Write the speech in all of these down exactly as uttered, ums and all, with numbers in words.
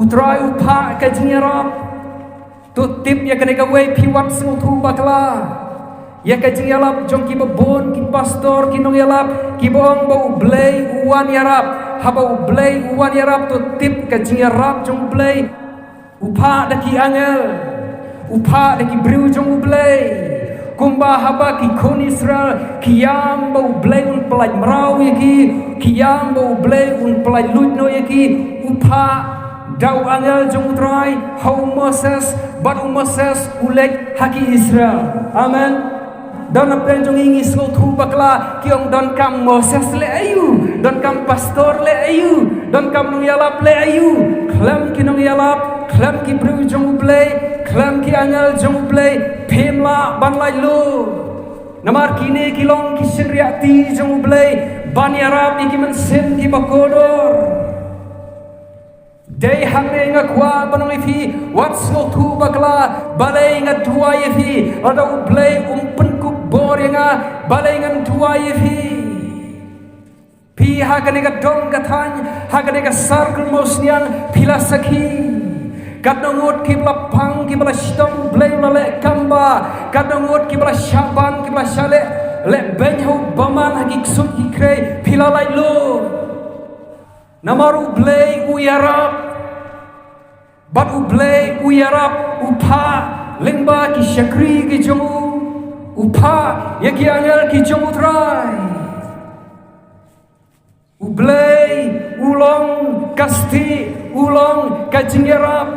U Trai u phah ka jingïarap. To tip ïa kane kawei, phi wat sngewthuh bakla ïa ka jingïalap jong kiba bun ki pastor, ki nongïalap kiba ong ba U Blei u wan ïarap. Haba U Blei u wan ïarap, to tip ka jingïarap jong U Blei. U phah da ki angel, u phah da ki briew jong U Blei. Kumba haba ki khun Israel ki ïam ba U Blei un pyllait mraw ïa ki, ki ïam ba U Blei un pyllait luid noh ïa ki, u phah da u angel jong U Trai ha u Moses, bad u Moses u leit ha ki Israel. Amen. Don na pdeng jong ngi, ngi sngewthuh bakla, ki ong donkam Moses leh aïu, donkam pastor leh aïu, donkam nongïalap leh aïu. Khlem ki nongïalap, khlem ki briew jong U Blei, khlem ki angel jong U Blei, phim lah ban laitluid. Namar kine ki long ki shynriahti jong U Blei ban ïarap ïa ki mynsiem kiba kordor. Dei hangne nga kwah ban ong ïa phi, wat sngewthuh bakla. Balei nga duwai ïa phi? Lada U Blei um pynkup bor ïa nga, balei ngan duwai ïa phi? Phi ha kane ka dong ka thaiñ, ha kane ka circle Mawsniang, phi la sakhi. Katno ngut kiba la pang, kiba la shitom, U Blei u la leh kam ba. Katno ngut kiba la shah ban, kiba la shah leh, leh beiñ ha u bymman, ha ki ksuid ki khrei, phi la laitluid. Namar U Blei u ïarap. Bad U Blei u ïarap, u phah lyngba ki shakri ki jong u, u phah ïa ki angel ki jong U Trai. U Blei u long ka stieh, u long ka jingïarap.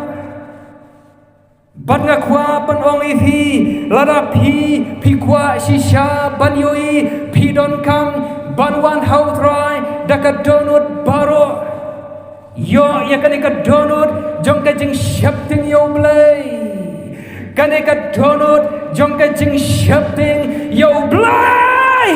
Bad nga kwah ban ong ïa phi, lada phi, phi kwah shisha ban ïohi, phi donkam ban wan ha U Trai da ka dohnud baroh. Ïoh ïa kane ka dohnud jong ka jingsheptieng ïa U Blei. Kane ka dohnud jong ka jingsheptieng ïa U Blei.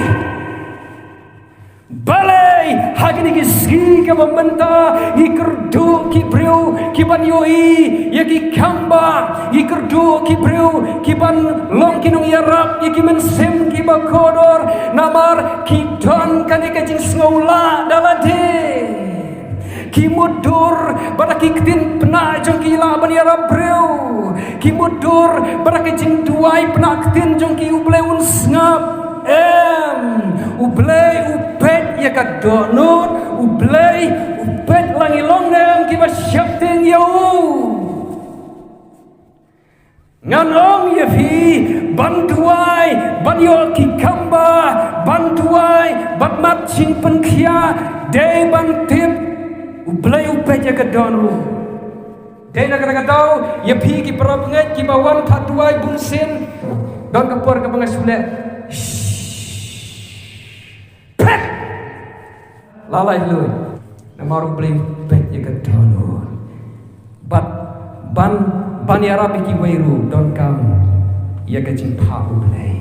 Balei ha kine ki sngi kiba mynta ngi kyrduh ki briew kiban ïohi ïa ki kam ba, ngi kyrduh ki briew kiban long ki nongïarap ïa ki mynsiem kiba kordor, namar ki don kane ka jingsngewlah da lade. Ki mutdur bad ki ktien pynah jong ki lah ban ïarap briew. Ki mutdur bad ki jingduwai pynah ktien jong ki, U Blei un sngap. Em, U Blei u peit ïa ka dohnud, U Blei u peit la ngi long ne em kiba sheptieng ïa u. Ngan ong ïa phi, ban duwai, ban ïoh ki kam ba, ban duwai bad mat jingpynkhiah, dei ban tip U Blei u peit ïa ka dohnud. Dei na kata ka daw, ïa phi ki para bangeit kiba wan phah duwai bun sien, don ka por kaba nga shu leh, shh, phet! La laitluid. Namar U Blei u peit ïa ka dohnud. Bad ban, ban ïarap ïa kiwei ruh donkam ïa ka jingphah U Blei.